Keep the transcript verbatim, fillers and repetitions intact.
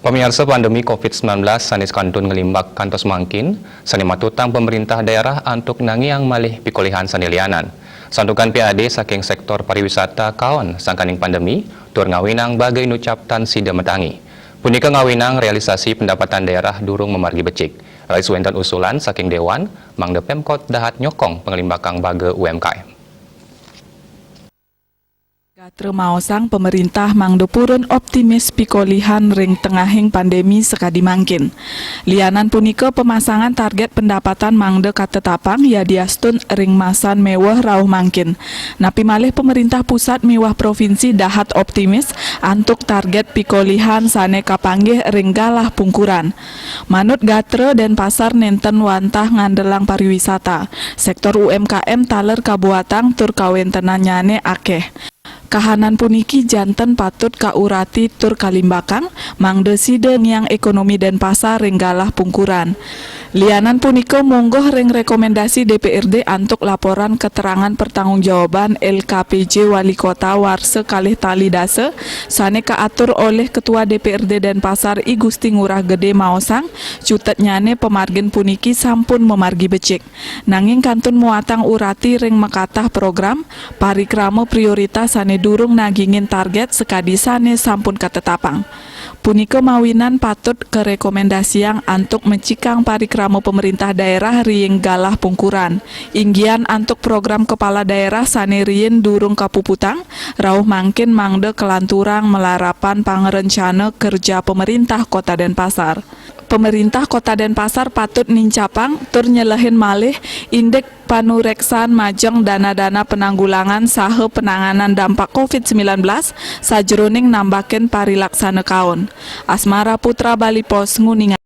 Pamiarsa, pandemi covid sembilan belas sané kantun nglimbak kantos mangkin, sané matutang pemerintah daerah antuk nangiang malih pikolihan sané lianan. Santukan P A D saking sektor pariwisata kaon sangkaning pandemi, tur ngawinang bagai nucap tan sida matangi. Punika ngawinang realisasi pendapatan daerah durung mamargi becik. Raris wénten usulan saking Déwan, mangda Pemkot dahat nyokong panglimbakang baga U M K M. Gatra maosang pemerintah mangda purun optimis pikolihan ring tengahing pandemi sakadi mangkin. Lianan punika, pemasangan target pendapatan mangda katetapang yadiastun ring masan méweh rauh mangkin. Napi malih, pemerintah pusat miwah provinsi dahat optimis antuk target pikolihan sané kapanggih ring galah pungkuran. Manut Gatra, Denpasar nénten wantah ngandelang pariwisata. Sektor U M K M taler kabuatang tur kawéntenannyané akéh. Kahanan puniki janten patut kaurati tur kalimbakang, mangda sida ngiang ékonomi Denpasar ring galah pungkuran. Lianan punika, mungguh ring rekomendasi D P R D antuk laporan keterangan pertanggungjawaban L K P J Wali Kota warsa kalih tali dasa, sané kaatur olih Ketua D P R D Denpasar I Gusti Ngurah Gedé maosang, cutetnyané pamargin puniki sampun mamargi becik. Nanging kantun muatang urati ring makatah program, parikrama prioritas sané durung nagingin target sakadi sané sampun katetapang. Punika mawinan patut karekomendasiang antuk mecikang parikrama pemerintah daerah ring galah pungkuran. Inggian antuk program kepala daerah sané riin durung kapuputang, rauh mangkin mangda kalanturang malarapan pangrencana kerja pemerintah Kota Denpasar. Pemerintah Kota Denpasar patut nincapang tur nyelehin malih indik panureksan majeng dana-dana penanggulangan saha penanganan dampak covid sembilan belas sajroning nambakin parilaksana kaon. Asmara Putra, Bali Post, nguninga.